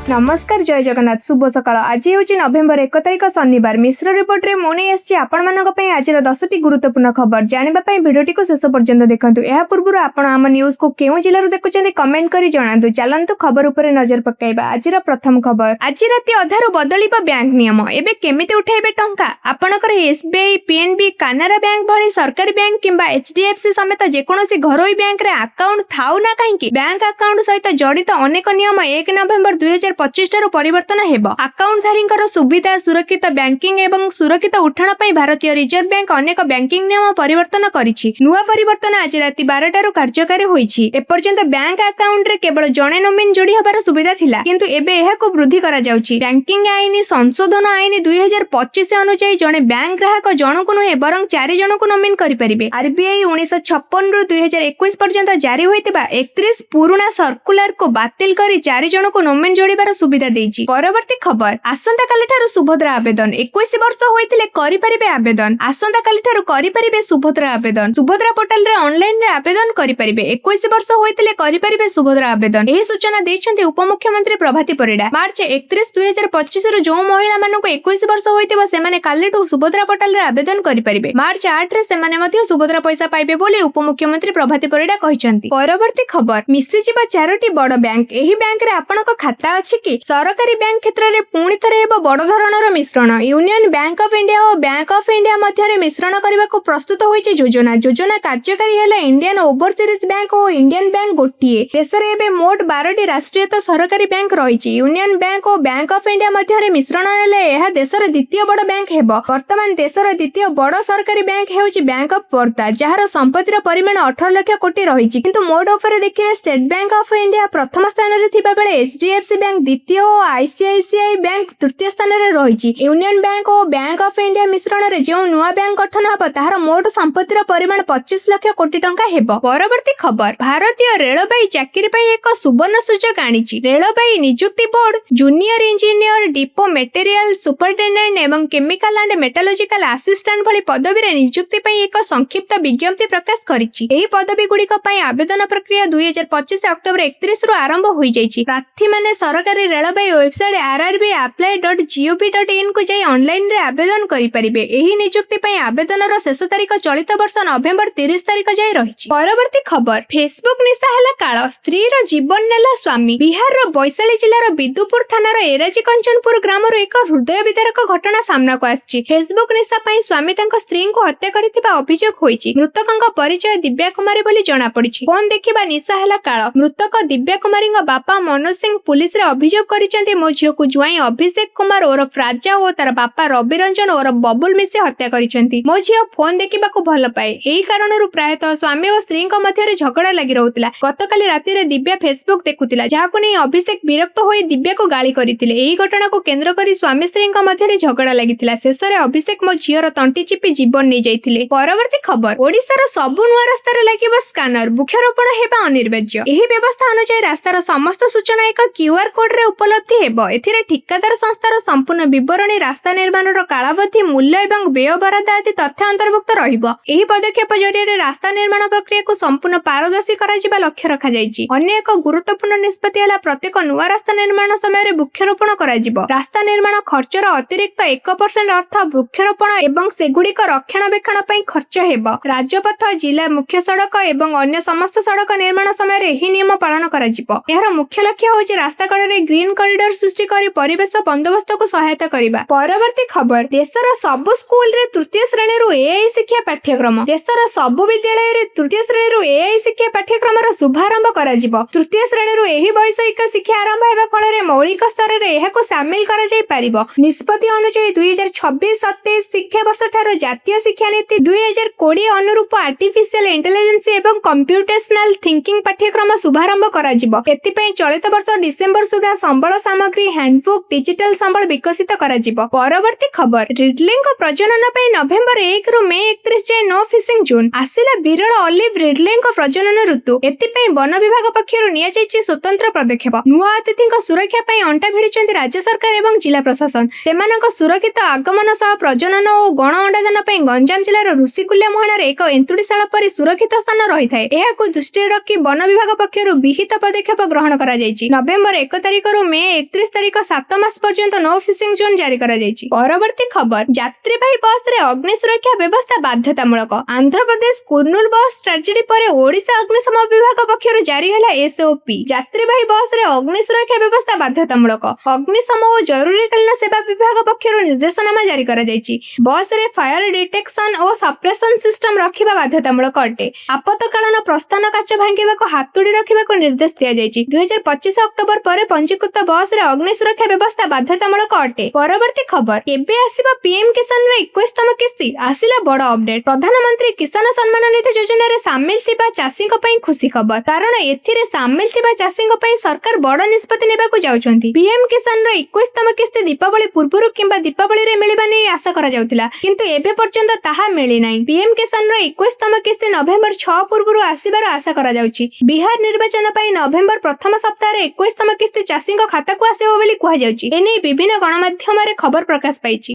ନମସ୍କାର, ଜୟ ଜଗନ୍ନାଥ, ଶୁଭ ସକାଳ। ଆଜି ହେଉଛି ନଭେମ୍ବର 1 ତାରିଖ, ଶନିବାର। ମିଶ୍ର ରିପୋର୍ଟରେ ମୁଁ ନେଇ ଆସିଛି ଆପଣମାନଙ୍କ ପାଇଁ ଆଜିର 10ଟି ଗୁରୁତ୍ୱପୂର୍ଣ୍ଣ ଖବର। ଜାଣିବା ପାଇଁ ଭିଡ଼ିଓଟିକୁ ଶେଷ ପର୍ଯ୍ୟନ୍ତ ଦେଖନ୍ତୁ। ଏହା ପୂର୍ବରୁ ଆପଣ ଆମ ନ୍ୟୁଜକୁ କେଉଁ ଜିଲ୍ଲାରୁ ଦେଖୁଛନ୍ତି, କମେଣ୍ଟ କରି ଜଣାନ୍ତୁ। ଚାଲନ୍ତୁ, ଖବର ଉପରେ ନଜର ପକାଇବା। ଆଜିର ପ୍ରଥମ ଖବର, ଆଜି ରାତି ଅଧାରୁ ବଦଳିବ ବ୍ୟାଙ୍କ ନିୟମ। ଏବେ କେମିତି ଉଠାଇବେ ଟଙ୍କା? ଆପଣଙ୍କର ଏସବିଆଇ, ପିଏନବି, କାନାରା ବ୍ୟାଙ୍କ ଭଳି ସରକାରୀ ବ୍ୟାଙ୍କ କିମ୍ବା ଏଚଡିଏଫସି ସମେତ ଯେକୌଣସି ଘରୋଇ ବ୍ୟାଙ୍କରେ ଆକାଉଣ୍ଟ ଥାଉ ନା କାହିଁକି, ବ୍ୟାଙ୍କ ଆକାଉଣ୍ଟ ସହିତ ଜଡ଼ିତ ଅନେକ ନିୟମ 1 ନଭେମ୍ବର 2025 ଠାରୁ ପରିବର୍ତ୍ତନ ହେବ। ଆକାଉଣ୍ଟଧାରୀଙ୍କର ସୁବିଧା, ସୁରକ୍ଷିତ ବ୍ୟାଙ୍କିଂ ଏବଂ ସୁରକ୍ଷିତ ଉଠାଣ ପାଇଁ ଭାରତୀୟ ରିଜର୍ଭ ବ୍ୟାଙ୍କ ଅନେକ ବ୍ୟାଙ୍କିଂ ନିୟମ ପରିବର୍ତ୍ତନ କରିଛି। ନୂଆ ପରିବର୍ତ୍ତନ ଆଜି ରାତି 12ଟାରୁ କାର୍ଯ୍ୟକାରୀ ହୋଇଛି। ଏପର୍ଯ୍ୟନ୍ତ ବ୍ୟାଙ୍କ ଆକାଉଣ୍ଟରେ କେବଳ ଜଣେ ନୋମିନି ଯୋଡ଼ି ହେବାର ସୁବିଧା ଥିଲା, କିନ୍ତୁ ଏବେ ଏହାକୁ ବୃଦ୍ଧି କରାଯାଉଛି। ବ୍ୟାଙ୍କିଂ ଆଇନ ସଂଶୋଧନ ଆଇନ 2025 ଅନୁଯାୟୀ ଜଣେ ବ୍ୟାଙ୍କ ଗ୍ରାହକ ଜଣକୁ ନୁହେଁ, ବରଂ ଚାରି ଜଣଙ୍କୁ ନୋମିନି କରିପାରିବେ। ଆରବିଆଇ 1956ରୁ 2021 ପର୍ଯ୍ୟନ୍ତ ଜାରି ହୋଇଥିବା 31 ପୁରୁଣା ସର୍କୁଲାରକୁ ବାତିଲ କରି ଚାରି ଜଣଙ୍କୁ ନୋମିନି ଯୋଡ଼ିବାର ସୁବିଧା ଦେଇଛି। ପରବର୍ତ୍ତୀ ଖବର, ଆସନ୍ତାକାଲି ଠାରୁ ସୁଭଦ୍ରା ଆବେଦନ। 21 ବର୍ଷ ହୋଇଥିଲେ କରିପାରିବେ ଆବେଦନ। ଆସନ୍ତାକାଲି ଠାରୁ କରିପାରିବେ ସୁଭଦ୍ରା ଆବେଦନ। ସୁଭଦ୍ରା ପୋର୍ଟାଲରେ ଅନଲାଇନରେ ଆବେଦନ କରିପାରିବେ। 21 ବର୍ଷ ହୋଇଥିଲେ କରିପାରିବେ ସୁଭଦ୍ରା ଆବେଦନ। ଏହି ସୂଚନା ଦେଇଛନ୍ତି ଉପମୁଖ୍ୟମନ୍ତ୍ରୀ ପ୍ରଭାତୀ ପରିଡ଼ା। ମାର୍ଚ୍ଚ 31, 2025ରୁ ଯେଉଁ ମହିଳାମାନଙ୍କୁ 21 ବର୍ଷ ହୋଇଥିବ, ସେମାନେ କାଲିଠୁ ସୁଭଦ୍ରା ପୋର୍ଟାଲରେ ଆବେଦନ କରିପାରିବେ। ମାର୍ଚ୍ଚ 8ରେ ସେମାନେ ମଧ୍ୟ ସୁଭଦ୍ରା ପଇସା ପାଇବେ ବୋଲି ଉପମୁଖ୍ୟମନ୍ତ୍ରୀ ପ୍ରଭାତୀ ପରିଡ଼ା କହିଛନ୍ତି। ପରବର୍ତ୍ତୀ ଖବର, ମିଶିଯିବ ଚାରୋଟି ବଡ ବ୍ୟାଙ୍କ। ଏହି ବ୍ୟାଙ୍କରେ ଆପଣଙ୍କ ଖାତା ଅଛି କି? ସରକାରୀ ବ୍ୟାଙ୍କ କ୍ଷେତ୍ରରେ ପୁଣି ଥରେ ହେବ ବଡ ଧରଣର ମିଶ୍ରଣ। Union bank of India O bank of India ମଧ୍ୟରେ ମିଶ୍ରଣ କରିବାକୁ ପ୍ରସ୍ତୁତ ହୋଇଛି ଯୋଜନା। ଯୋଜନା କାର୍ଯ୍ୟକାରୀ ହେଲେ ଇଣ୍ଡିଆନ ଓଭରସିଜ ବ୍ୟାଙ୍କ ଓ ଇଣ୍ଡିଆନ ବ୍ୟାଙ୍କ ଗୋଟିଏ। ଦେଶରେ ଏବେ ମୋଟ 12ଟି ରାଷ୍ଟ୍ରାୟତ୍ତ ସରକାରୀ ବ୍ୟାଙ୍କ ରହିଛି। ୟୁନିୟନ ବ୍ୟାଙ୍କ ଓ ବ୍ୟାଙ୍କ ଅଫ ଇଣ୍ଡିଆ ମଧ୍ୟରେ ମିଶ୍ରଣ ହେଲେ ଏହା ଦେଶର ଦ୍ୱିତୀୟ ବଡ ବ୍ୟାଙ୍କ ହେବ। ବର୍ତ୍ତମାନ ଦେଶର ଦ୍ୱିତୀୟ ବଡ ସରକାରୀ ବ୍ୟାଙ୍କ ହେଉଛି ବ୍ୟାଙ୍କ ଅଫ ବରୋଦା, ଯାହାର ସମ୍ପତ୍ତିର ପରିମାଣ 18 ଲକ୍ଷ କୋଟି ରହିଛି। କିନ୍ତୁ ମୋଟ ଉପରେ ଦେଖିଲେ ଷ୍ଟେଟ ବ୍ୟାଙ୍କ ଅଫ ଇଣ୍ଡିଆ ପ୍ରଥମ ସ୍ଥାନରେ ଥିବା ବେଳେ ଏଚଡିଏଫସି ବ୍ୟାଙ୍କ ଦ୍ୱିତୀୟ ଓ ଆଇସିଆଇସିଆଇ ବ୍ୟାଙ୍କ ତୃତୀୟ ସ୍ଥାନରେ ରହିଛି। ୟୁନିୟନ ବ୍ୟାଙ୍କ ଓ ବ୍ୟାଙ୍କ ଅଫ ଇଣ୍ଡିଆ ମିଶ୍ରଣରେ ଯେଉଁ ନୂଆ ବ୍ୟାଙ୍କ ଗଠନ ହେବ, ତାହାର ମୋଟ ସମ୍ପତ୍ତିର ପରିମାଣ 25 ଲକ୍ଷ କୋଟି ଟଙ୍କା ହେବ। ପରବର୍ତ୍ତୀ ଖବର, ଭାରତୀୟ ରେଳବାଇ ଚାକିରି ପାଇଁ ଏକ ସୁବର୍ଣ୍ଣ ସୁଯୋଗ ଆଣିଛି। ରେଳବାଇ ନିଯୁକ୍ତି board junior engineer, depot material superintendent ଏବଂ କେମିକାଲ ଆଣ୍ଡ ମେଟାଲୋଜିକାଲ ଆସିଷ୍ଟାଣ୍ଟ ଭଳି ପଦବୀରେ ନିଯୁକ୍ତି ପାଇଁ ଏକ ସଂକ୍ଷିପ୍ତ ବିଜ୍ଞପ୍ତି ପ୍ରକାଶ କରିଛି। ଏହି ପଦବୀଗୁଡ଼ିକ ପାଇଁ ଆବେଦନ ପ୍ରକ୍ରିୟା 2025 ଅକ୍ଟୋବର 31ରୁ ଆରମ୍ଭ ହୋଇଯାଇଛି। ପ୍ରାର୍ଥୀମାନେ ସରକାରୀ ରେଳବାଇ ୱେବସାଇଟ୍ rrbapply.gov.in କୁ ଯାଇ ଅନଲାଇନରେ ଆବେଦନ କରିପାରିବେ। ଏହି ନିଯୁକ୍ତି ପାଇଁ ଆବେଦନର ଶେଷ ତାରିଖ ଚଳିତ ବର୍ଷ ନଭେମ୍ବର 30 ତାରିଖ ଯାଏ ରହିଛି। ପରବର୍ତ୍ତୀ ଖବର, ଫେସବୁକ୍ ନିଶା ହେଲା କାଳ, ସ୍ତ୍ରୀର ଜୀବନ ନେଲା ସ୍ୱାମୀ। ବିହାରର ବୈଶାଳୀ ଜିଲ୍ଲାର ବିଦୁପୁର ଥାନାର ଏରାଜି କଞ୍ଚନପୁର ଗ୍ରାମରୁ ଏକ ହୃଦୟ ବିଦାରକ ଘଟଣା ସାମ୍ନାକୁ ଆସିଛି। ଫେସବୁକ୍ ନିଶା ପାଇଁ ସ୍ୱାମୀ ତାଙ୍କ ସ୍ତ୍ରୀଙ୍କୁ ହତ୍ୟା କରିଥିବା ଅଭିଯୋଗ ହୋଇଛି। ମୃତକଙ୍କ ପରିଚୟ ଦିବ୍ୟା କୁମାରୀ ବୋଲି ଜଣାପଡିଛି। ଫୋନ ଦେଖିବା ନିଶା ହେଲା କାଳ। ମୃତକ ଦିବ୍ୟା କୁମାରୀଙ୍କ ବାପା ମନୋଜ ସିଂ ପୁଲିସରେ ଅଭିଯୋଗ କରିଛନ୍ତି, ମୋ ଝିଅକୁ ଜ୍ୱାଇଁ ଅଭିଷେକ କୁମାର ଓରଫ ରାଜା ଓ ତାର ବାପା ରବି ରଞ୍ଜନ ଓରଫ ବବୁଲ ମିଶି ହତ୍ୟା କରିଛନ୍ତି। ମୋ ଝିଅ ଫୋନ ଦେଖିବାକୁ ଭଲ ପାଏ। ଏହି କାରଣରୁ ପ୍ରାୟତଃ ସ୍ୱାମୀ ଓ ସ୍ତ୍ରୀଙ୍କ ମଧ୍ୟରେ ଝଗଡ଼ା ଲାଗି ରହୁଥିଲା। ଗତକାଲି ରାତିରେ ଦିବ୍ୟା ଫେସବୁକ୍ ଦେଖୁଥିଲା, ଯାହାକୁ ନେଇ ଅଭିଷେକ ବିରକ୍ତ ହୋଇ ଦିବ୍ୟାକୁ ଗାଳି କରିଥିଲେ। ଏହି ଘଟଣାକୁ କେନ୍ଦ୍ର କରି ସ୍ୱାମୀ ସ୍ତ୍ରୀଙ୍କ ମଧ୍ୟରେ ଝଗଡ଼ା ଲାଗିଥିଲା। ଶେଷରେ ଅଭିଷେକ ମୋ ଝିଅର ତଣ୍ଟି ଚିପି ଜୀବନ ନେଇଯାଇଥିଲେ। ପରବର୍ତ୍ତୀ ଖବର, ଓଡିଶାର ସବୁ ନୂଆ ରାସ୍ତାରେ ଲାଗିବ ସ୍କାନର, ବୃକ୍ଷରୋପଣ ହେବା ଅନିବାର୍ଯ୍ୟ। ଏହି ବ୍ୟବସ୍ଥା ଅନୁଯାୟୀ ରାସ୍ତାର ସମସ୍ତ ସୂଚନା ଏକ କ୍ୟୁଆର କୋଡରେ ଉପଲବ୍ଧି ହେବ। ଏଥିରେ ଠିକାଦାର ସଂସ୍ଥାର ସମ୍ପୂର୍ଣ୍ଣ ବିବରଣୀ, ରାସ୍ତା ନିର୍ମାଣର କାଳାବଧି, ମୂଲ୍ୟ ଏବଂ ବ୍ୟୟ ବରାଦ ଆଦି ତଥ୍ୟ ଅନ୍ତର୍ଭୁକ୍ତ ରହିବ। ଏହି ପଦକ୍ଷେପ ଜରିଆରେ ରାସ୍ତା ନିର୍ମାଣ ପ୍ରକ୍ରିୟାକୁ ସମ୍ପୂର୍ଣ୍ଣ ପାରଦର୍ଶୀ କରାଯିବା ଲକ୍ଷ୍ୟ ରଖାଯାଇଛି। ଅନ୍ୟ ଏକ ଗୁରୁତ୍ୱପୂର୍ଣ୍ଣ ନିଷ୍ପତ୍ତି ହେଲା, ପ୍ରତ୍ୟେକ ନୂଆ ରାସ୍ତା ନିର୍ମାଣ ସମୟରେ ବୃକ୍ଷରୋପଣ କରାଯିବ। ରାସ୍ତା ନିର୍ମାଣ ଖର୍ଚ୍ଚର ଅତିରିକ୍ତ 1% ଅର୍ଥ ବୃକ୍ଷରୋପଣ ଏବଂ ସେଗୁଡ଼ିକ ରକ୍ଷଣାବେକ୍ଷଣ ପାଇଁ ଖର୍ଚ୍ଚ ହେବ। ରାଜପଥ, ଜିଲ୍ଲା ମୁଖ୍ୟ ସଡ଼କ ଏବଂ ଅନ୍ୟ ସମସ୍ତ ସଡ଼କ ନିର୍ମାଣ ସମୟରେ ଏହି ନିୟମ ପାଳନ କରାଯିବ। ଏହାର ମୁଖ୍ୟ ଲକ୍ଷ୍ୟ ହେଉଛି ରାସ୍ତା କଡ଼ରେ ଗ୍ରୀନ କରିଡର ସୃଷ୍ଟି କରି ପରିବେଶ ବନ୍ଦୋବସ୍ତକୁ ସହାୟତା କରିବା। ପରବର୍ତ୍ତୀ ଖବର, ଦେଶର ସବୁ ସ୍କୁଲରେ ତୃତୀୟ ଶ୍ରେଣୀରୁ ଏଆଇ ଶିକ୍ଷା ପାଠ୍ୟକ୍ରମ। ଦେଶର ସବୁ ବିଦ୍ୟାଳୟରେ ତୃତୀୟ ଶ୍ରେଣୀରୁ ଏଆଇ ଶିକ୍ଷା ପାଠ୍ୟକ୍ରମର ଶୁଭାରମ୍ଭ କରାଯିବ। ତୃତୀୟ ଶ୍ରେଣୀରୁ ଏହି ବୈଷୟିକ ଶିକ୍ଷା ଆରମ୍ଭ ହେବା ଫଳରେ ମୌଳିକ ସ୍ତରରେ ଏହାକୁ ସାମିଲ କରାଯାଇ ପାରିବ। ନିଷ୍ପତ୍ତି ଅନୁଯାୟୀ 2026-27 ଶିକ୍ଷାବର୍ଷ ଠାରୁ ଜାତୀୟ ଶିକ୍ଷାନୀତି 2020 ଅନୁରୂପ ଆର୍ଟିଫିସିଆଲ ଇଣ୍ଟେଲିଜେନ୍ସ ଏବଂ କମ୍ପ୍ୟୁଟେସନାଲ ଥିଙ୍କିଂ ପାଠ୍ୟକ୍ରମ ଶୁଭାରମ୍ଭ କରାଯିବ। ଏଥିପାଇଁ ଚଳିତ ବର୍ଷ ଡିସେମ୍ବର ସୁଦ୍ଧା ସମ୍ବଳ ସାମଗ୍ରୀ, ହ୍ୟାଣ୍ଡବୁକ୍, ଡିଜିଟାଲ ସମ୍ବଳ ବିକଶିତ କରାଯିବ। ପରବର୍ତ୍ତୀ ଖବର, ରିଡଲିଙ୍କ ପ୍ରଜନନ ପାଇଁ ନଭେମ୍ବର 1ରୁ ମେ 31 ଯାଏଁ ନୋ ଫିସିଂ ଜୋନ୍। ଆସିଲା ବିରଳ ଅଲିଭ ରିଡଲିଙ୍କ ପ୍ରଜନନ ଋତୁ। ଏଥିପାଇଁ ବନ ବିଭାଗ ପକ୍ଷରୁ ନିଆଯାଇଛି ସ୍ୱତନ୍ତ୍ର ପଦକ୍ଷେପ। ନୂଆ ଅତିଥିଙ୍କ ସୁରକ୍ଷା ପାଇଁ ଅଣ୍ଟା ଭିଡ଼ିଛନ୍ତି ରାଜ୍ୟ ସରକାର ଏବଂ ଜିଲ୍ଲା ପ୍ରଶାସନ। ସେମାନଙ୍କ ସୁରକ୍ଷିତ ଆଗମନ ସହ ପ୍ରଜନନ ଓ ଗଣ ଅଣ୍ଡାଦାନ ପାଇଁ ଗଞ୍ଜାମ ଜିଲ୍ଲାର ଋଷିକୁଲ୍ୟା ମୁହାଣରେ ଏକ ଏନ୍ତୁଡ଼ିଶାଳ ପରି ସୁରକ୍ଷିତ ସ୍ଥାନ ରହିଥାଏ। ଏହାକୁ ଦୃଷ୍ଟିରେ ରଖି ବନ ବିଭାଗ ପକ୍ଷରୁ ବିହିତ ପଦକ୍ଷେପ ଗ୍ରହଣ କରାଯାଇଛି। ନଭେମ୍ବର 1 ତାରିଖ ତାରିଖରୁ ମେ 31 ତାରିଖ 7 ମାସ ପର୍ଯ୍ୟନ୍ତ ନୋ ଫିସିଂ ଜୋନ୍ ଜାରି କରାଯାଇଛି। ପରବର୍ତ୍ତୀ ଖବର, ଯାତ୍ରୀବାହୀ ବସରେ ଅଗ୍ନି ସୁରକ୍ଷା ବ୍ୟବସ୍ଥା ବାଧ୍ୟତାମୂଳକ। ଆନ୍ଧ୍ରପ୍ରଦେଶ କୁର୍ନୁଲ ବସ୍ ଟ୍ରାଜେଡି ପରେ ଓଡ଼ିଶା ଅଗ୍ନିଶମ ବିଭାଗ ପକ୍ଷରୁ ଜାରି ହେଲା ଏସଓପି। ଯାତ୍ରୀବାହୀ ବସରେ ଅଗ୍ନି ସୁରକ୍ଷା ବ୍ୟବସ୍ଥା ବାଧ୍ୟତାମୂଳକ। ଅଗ୍ନିଶମ ଓ ଜରୁରୀକାଳୀନ ସେବା ବିଭାଗ ପକ୍ଷରୁ ନିର୍ଦ୍ଦେଶନାମା ଜାରି କରାଯାଇଛି। ବସରେ ଫାୟାର ଡିଟେକ୍ସନ ଓ ସପ୍ରେସନ ସିଷ୍ଟମ ରଖିବା ବାଧ୍ୟତାମୂଳକ ଅଟେ। ଆପତକାଳୀନ ପ୍ରସ୍ଥାନ କାଚ ଭାଙ୍ଗିବାକୁ ହାତୁଡ଼ି ରଖିବାକୁ ନିର୍ଦ୍ଦେଶ ଦିଆଯାଇଛି। 2025 ଅକ୍ଟୋବର ପରେ ପଞ୍ଜୀକୃତ ବସରେ ଅଗ୍ନି ସୁରକ୍ଷା ବ୍ୟବସ୍ଥା ବାଧ୍ୟତାମୂଳକ ଅଟେ। ପରବର୍ତ୍ତୀ ଖବର, କେବେ ଆସିବ ପିଏମ କିଷାନର 21ତମ କିସ୍ତି? ଆସିଲା ବଡ ଅପଡେଟ। ପ୍ରଧାନମନ୍ତ୍ରୀ କିଷାନ ସମ୍ମାନ ନିଧି ଯୋଜନାରେ ସାମିଲ ଥିବା ଚାଷୀଙ୍କ ପାଇଁ ଖୁସି ଖବର। କାରଣ ଏଥିରେ ସାମିଲ ଥିବା ଚାଷୀଙ୍କ ପାଇଁ ସରକାର ବଡ ନିଷ୍ପତ୍ତି ନେବାକୁ ଯାଉଛନ୍ତି। ପିଏମ କିଷାନର 21ତମ କିସ୍ତି ଦୀପାବଳି ପୂର୍ବରୁ କିମ୍ବା ଦୀପାବଳିରେ ମିଳିବା ନେଇ ଆଶା କରାଯାଉଥିଲା, କିନ୍ତୁ ଏବେ ପର୍ଯ୍ୟନ୍ତ ତାହା ମିଳିନାହିଁ। ପିଏମ କିଷାନର 21ତମ କିସ୍ତି ନଭେମ୍ବର 6 ପୂର୍ବରୁ ଆସିବାର ଆଶା କରାଯାଉଛି। ବିହାର ନିର୍ବାଚନ ପାଇଁ ନଭେମ୍ବର ପ୍ରଥମ ସପ୍ତାହରେ 21ତମ କିସ୍ତି ଚାଷୀଙ୍କ ଖାତାକୁ ଆସିବ ବୋଲି କୁହାଯାଉଛି। ଏନେଇ ବିଭିନ୍ନ ଗଣମାଧ୍ୟମରେ ଖବର ପ୍ରକାଶ ପାଇଛି।